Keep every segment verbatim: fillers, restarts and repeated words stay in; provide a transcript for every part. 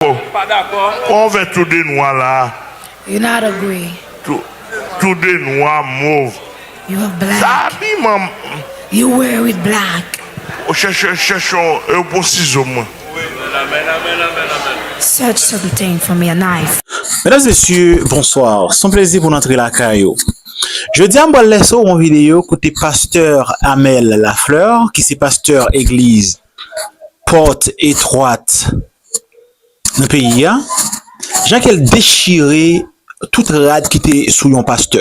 Pa dakò. Kòman w fè tou de nwa la? You not agree. Tou, tou de nwa mov. You are black. Sa abiman. You wear with black. Ou chèche, chèche yon, yon bon sizo mwen. Search something for me, a knife. Mesdames et messieurs, bonsoir. Se yon plezi pou n antre lakay ou. Jodi a, m pral lese w yon videyo kote pastè Amel Lafleur, ki se pastè egliz Pòt Etwat nan peyi a, jan ke l dechire tout rad ki te sou yon pastè.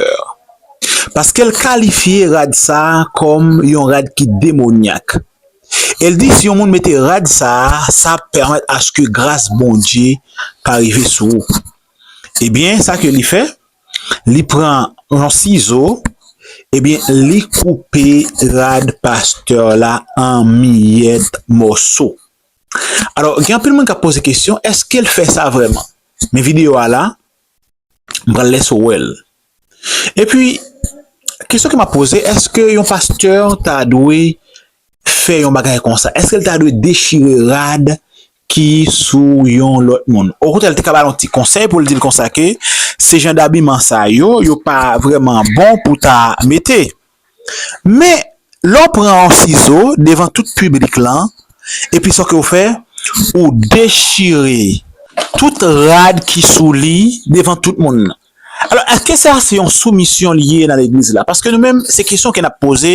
Paske l kalifye rad sa a kòm yon rad ki demonyak. E l di si yon moun mete rad sa a, sa ap pèmèt aske gras Bondye ka rive sou ou. Ebyen, sa ke li fè, li pran yon sizo, ebyen, li koupe rad pastè la an miyèt mòso. Alò, gen anpil moun k ap poze kesyon, èske l fè sa vrèman? Men videyo a la, m pral lese w wè l. Epi, kesyon ke m ap poze, èske yon pastè ta dwe fè yon bagay konsa? Èske l ta dwe dechire rad ki sou yon lòt moun? Okontrè, l te ka ba l yon ti konsèy pou l di l konsa ke se jan dabiman sa yo, yo pa vrèman bon pou ta mete. Men, lè w pran yon sizo devan tout piblik lan, epi sa ke w fè, ou dechire tout rad ki sou li devan tout moun nan. Alò, èske sa se yon soumisyon li ye nan legliz la? Paske nou menm, se kesyon ke n ap poze,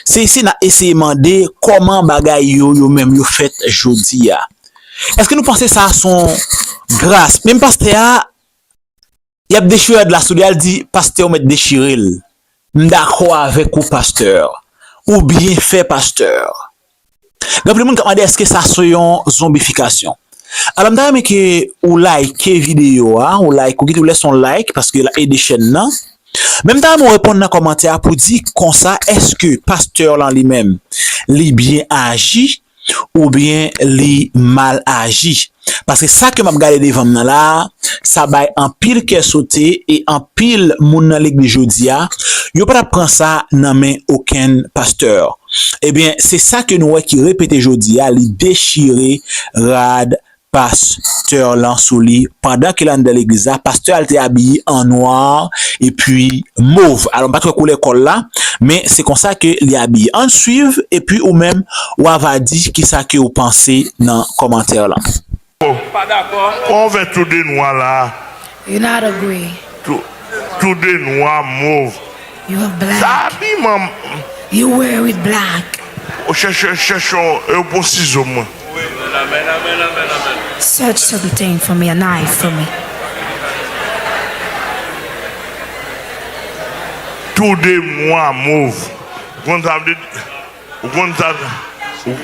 se isi n ap eseye mande kòman bagay yo, yo menm, yo fèt jodi a. Èske nou panse sa se yon gras? Menm pastè a, y ap dechire rad la sou li, al di pastè ou mèt dechire l. M dakò avèk ou, pastè. Ou byen fè, pastè. Gen anpil moun k ap mande èske sa se yon zonbifikasyon. Alò, m ta renmen ke ou like videyo a, ou like, ou kite, ou lèse yon like, paske l ap ede chèn nan. Men m ta renmen w reponn nan kòmantè a pou di konsa, èske pastè lan li menm, li byen aji, oubyen li mal aji? Paske sa ke m ap gade devan m nan la a, sa bay anpil kè sote e anpil moun nan legliz jodi a, yo pa t ap pran sa nan men okenn pastè. Ebyen, se sa ke nou wè ki repete jodi a, li dechire rad pastè lan sou li pandan ke l anndan legliz la. Pastè a, l te abiye an nwa epi mov. Alò, m pa t wè koulè kò l la, men se konsa ke li abiye. Ann swiv, epi ou menm, w a va di kisa ke w panse nan kòmantè lan. Pa dakò. Kòman w fè tou de nwa la? You not agree. Tou, tou de nwa mov. You are black. Sa abiman. You wear with black. Ou chèche, chèche yon, yon bon sizo mwen. Search something for me, a knife for me. Tou de nwa mov. Ou konn sa vle di? Ou konn sa, ou,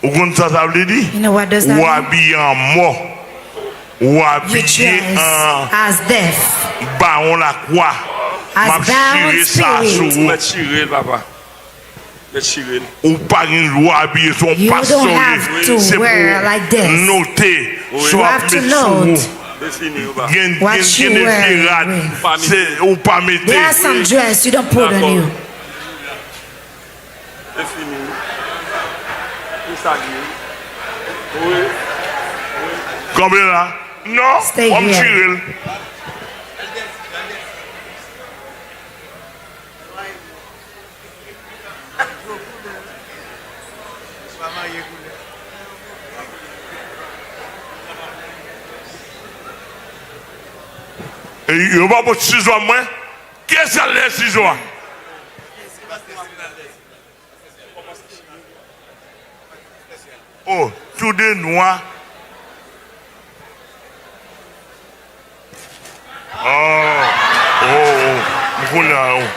ou konn sa sa vle di? You know what does that mean? Ou abiye an mò. Ou abiye an bawon lakwa. M ap chire sa sou ou. Mèt chire l, papa. Mèt chire l. Ou pa gen dwa abiye, se yon pastè w ye. Se pou note, si w ap met sou ou. Gen, gen, gen de vye rad, se, ou pa mete. There are some dress you don't put on you. Se fini. Pou sa li ye. Wi. Wi. Kanpe la. Non, stay here. Fò m chire l. E yo pa pot sizo a mwen. Kiyès k al lè sizo a? Oh, tou de nwa. Oh, oh, oh. M konnen, oh.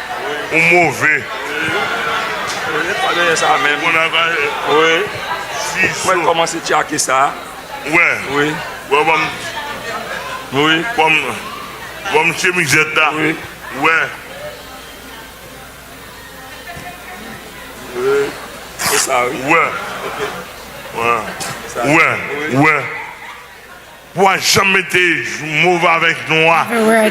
Ou move. Wi. Pa dèyè sa menm. Ou konnen, wi. Mwen kòmanse tchake sa. Wè. Wi. Wè, ban m. Wi. Ban m, ban m chemizèt la. Wi. Wè. Wi. Se sa, wi. Wè. Ok. Wè. Se sa. Wè. Wi. Wè. Pou w pa janm mete mov avèk nwa.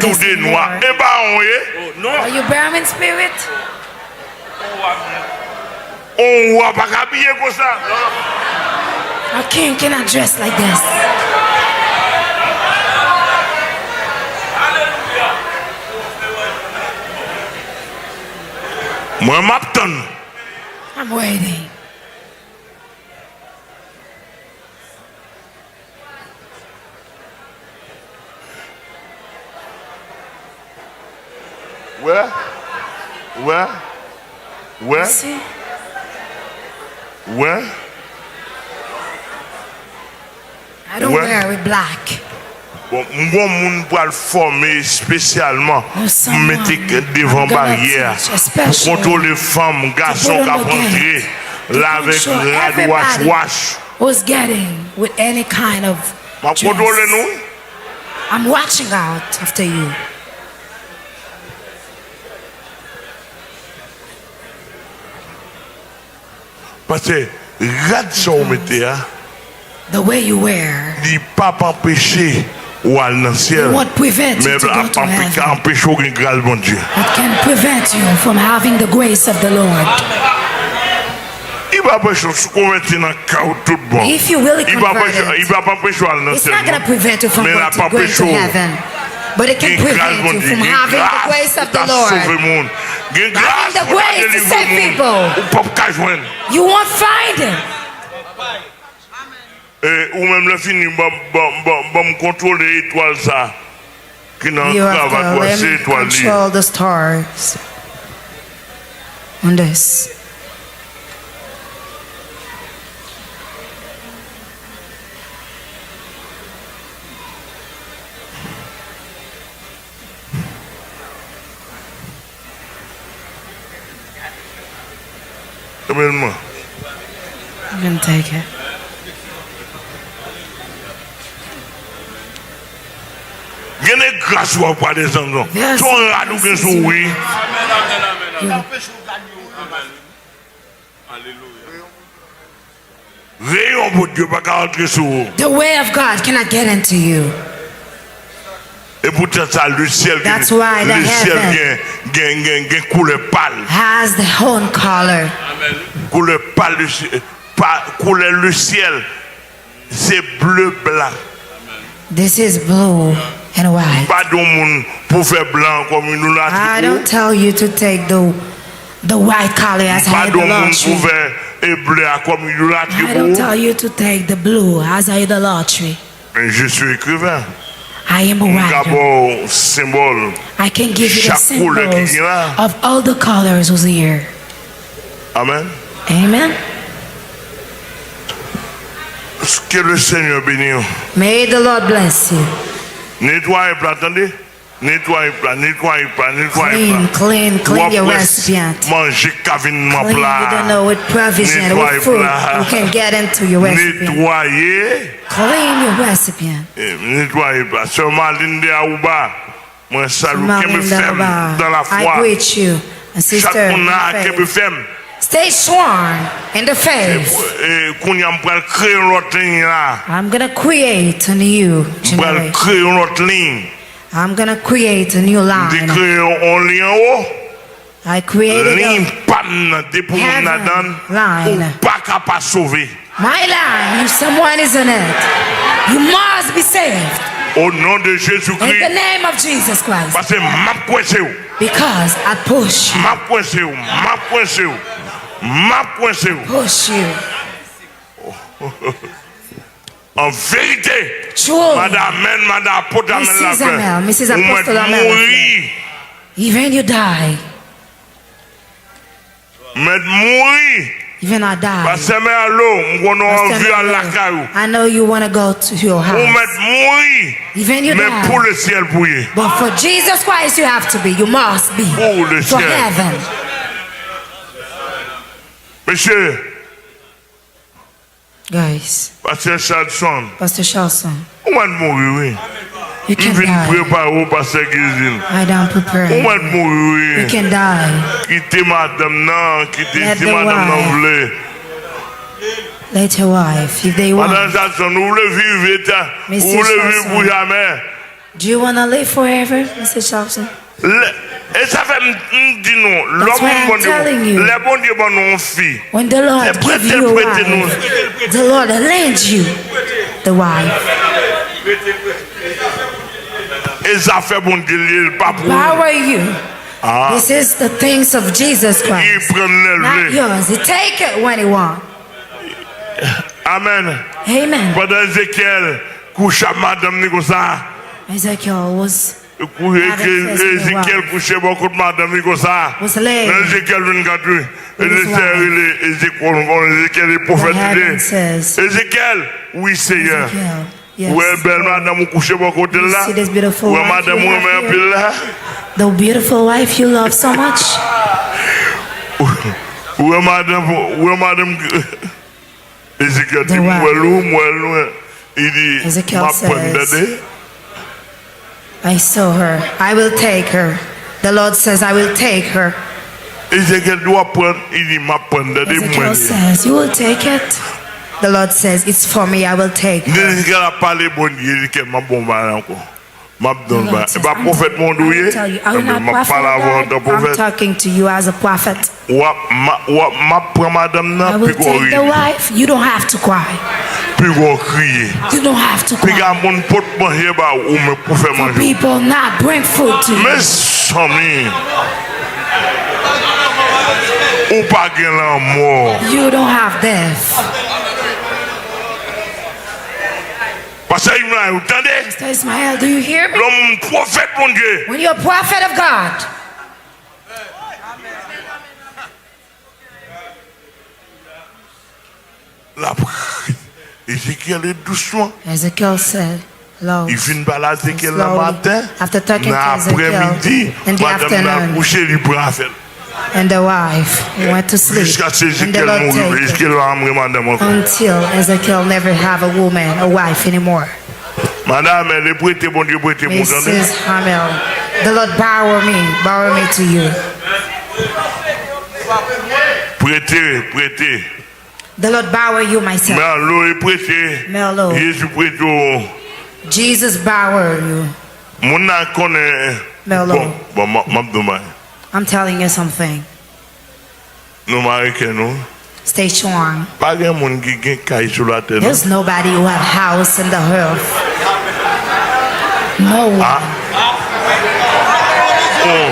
Tou de nwa. E bawon w ye? Oh, non. Are you brown in spirit? On wa pa ka abiye konsa. A king cannot dress like this. Mwen, m ap tann. I'm waiting. Wè? Wè? Wè? See? Wè? I don't Wè? Wear it black. Bon, m gon moun pral fòme espesyalman pou m mete devan baryè a, pou kontwole fanm, gason k ap antre la avèk rad wach wach. Who's getting with any kind of M ap kontwole nou. I'm watching out after you. Paske rad sa w mete a, The way you wear, li p ap anpeche w al nan it syèl, won't prevent you men to l go ap to anpe- heaven. Anpeche w gen gras Bondye. It can prevent you from having the grace of the Lord. Li p ap anpeche w konvèti nan kè w tout bon. If you really Li p ap anpeche- convert li it, p ap anpeche w al nan it's syèl not going to non. Prevent you from Men l going ap to, going anpeche to w heaven, but it can gen gras prevent you Bondye, from gen having the gras grace pou of the ta Lord. Sove moun, gen gras The pou ta grace to Delivre save moun. People. Ou p ap ka jwenn. You won't find him. E ou menm lè fini, ban ban ban ban m kontwole etwal sa ki nan You have kravat to ou a, let se me etwal li. Control the stars on this. Ebyen mwen. You can take it. Gen de gras w ap pale zanzan. Se yon rad ou gen sou wi. Reyon Bondye pa ka antre sou ou. The way of God cannot get into you. E poutan sa, lesyèl gen That's why the lesyèl heaven gen gen gen gen koulè pal. Has the own color. Koulè pal lesyèl pa koulè lesyèl se ble blan. This is blue and white. Pa di yon moun pou fè blan kòm idolatri I pou ou. Don't tell you to take the the white color as Pa di yon moun pou idolatry. Fè e ble a kòm idolatri I pou don't ou. Tell you to take the blue as idolatry. Men je suis écrivain. I am a M ka writer. Ba w senbòl. I can give you the Chak koulè ki symbols gen la. Of all the colors who's here. Amen. Amen. Que le Seigneur bénisse. May the Lord bless you. Netwaye pla tande. Netwaye pla, netwaye pla, netwaye pla. Clean, clean, clean your recipient. Manje k ka vin nan Clean, pla. You don't know what provision, what Netwaye food pla. You can get into your recipient. Netwaye. Clean your recipient. Eh, netwaye pla. Sè Marlene de Aruba. Mwen salye w, kenbe fèm nan lafwa. I greet you, and sister, Chak moun la kenbe fèm. Stay strong in the faith. E kounye a m pral kreye yon lòt liy la. I'm gonna create a new M pral kreye yon lòt liy. I'm gonna create a new line. M te kreye yon liy anwo. I created Liy pa m nan depi w nan ladan l, ou pa ka pa sove. My line, if someone is in it, you must be saved. O non de Jezi Kri. In the name of Jesus Christ. Paske m ap kwense w. Because I push you. M ap kwense w, m ap kwense w, m ap kwense w. Push you. An verite, True. Madan Amèn, Madan Apot Amèn Missus Lapè, Amel, Missus ou mèt Apostle Amel mouri. Even you die. Mèt mouri. Even I die. Pastè Merlo, m konnen w Pastor anvi al Merlo, lakay ou. I know you want to go to your Ou house. Mèt mouri. Even you Men die. Pou lesyèl pou ye. But for Jesus Christ, you have to be. You must be. Pou For lesyèl. Heaven. Mesye, Guys, Pastè Charlson, Pastor Charlson, ou mèt mouri, wi. You M can vin die. Prepare w, Pastè Gizil. I don't prepare. Ou mèt mouri, wi. You can die. Kite madanm nan, kite Let si the madanm nan wife. Vle. Let your wife, if they want. Madan Jackson, ou vle viv eta, ou Missus vle viv pou Jackson. Jamè. Do you want to live forever, Missus Jackson? Lè- E sa fè m m di nou, lè That's why I'm moun Bondye, telling you. Lè Bondye ban nou yon fi, When the Lord Se prete gives you l a prete nou. Wife, the Lord lends you the wife. E zafè Bondye li ye, l pa pou ou. Power you. Ah. This is the things of Jesus Christ. Li pran l lè l vle. Not yours. He take it when he want. Amen. Amen. Pandan Ezekyèl kouche ak madanm li konsa. Ezekiel was Kou-, having sex with the Ezekyèl wife. Kouche bò kot madanm li konsa. Was laying Nan Ezekyèl vennkat wi. With his Ezekyèl wife. Rele Ezekyèl, Ezekyèl e pwofèt li ye. Ezekyèl, wi Seyè. Ezekiel, yes, Lord. Ou wè bèl madanm ou kouche bò kote l la? You see this beautiful wife you have here? Ou wè madanm ou renmen anpil la? The beautiful wife you love so much. Ou wè madanm, ou wè madanm Ezekyèl di, "M wè l, m wè l, m wè l." Li di, "M ap pran l tande." I saw her. I will take her. The Lord says, "I will take her." Ezekyèl di, "W ap pran l." Li di, "M ap pran l tande, mwen li." Ezekiel says, "You will take it." The Lord says, "It's for me. I will take her." Ezekyèl ap pale Bondye, Ezekyèl, "M ap bon bagay ankò." M ap di w yon bagay. E pa pwofèt mwen ou ye? Enben, m ap pale avè w antan pwofèt. I'm talking to you as a prophet. W ap, m ap, w ap, m ap pran madanm nan, pi gwo ri. I will take the wife. You don't have to cry. Pi gwo kriye. You don't have to cry. Piga moun pot manje ba ou, ou menm pou fè manje. For people not bring food to you. Mezanmi. Ou pa gen lanmò. You don't have death. Pastè Ismaël, ou tande? Pastor Ismael, do you hear me? Lè w pwofèt Bondye. When you're a prophet of God, L ap, Ezekyèl e dousman. Ezekiel said, "Lord," Li fin pale a Ezekyèl nan maten, after talking to Ezekiel in the afternoon, nan aprèmidi, madanm nan kouche, li pran afè l. And the wife went to sleep. Jiskaske Ezekyèl mouri, Ezekyèl pa janm gen madanm ankò. Until Ezekiel never have a woman, a wife anymore. Madanm, e prete Bondye prete pou ou, tande? Missus Hamel, the Lord borrow me, borrow me to you. Prete, prete. The Lord borrow you, my son. Merlo, e prete. Merlo. Jezi prete ou. Jesus borrow you. Moun nan konnen. Merlo. Bon, bon, m ap, m ap di w bagay. I'm telling you something. Nou mare kè nou. Stay strong. Pa gen moun ki gen kay sou latè, non. There's nobody who have house in the earth. No one. Ah. Oh.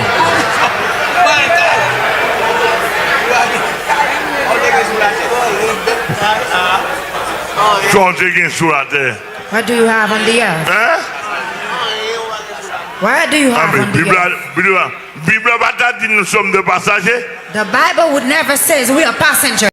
Sa w te gen sou latè? What do you have on the earth? Hein? What do you have on the earth? Bib la, Bib la, Bib la pa ta di nous sommes des passagers. The Bible would never says we are passengers.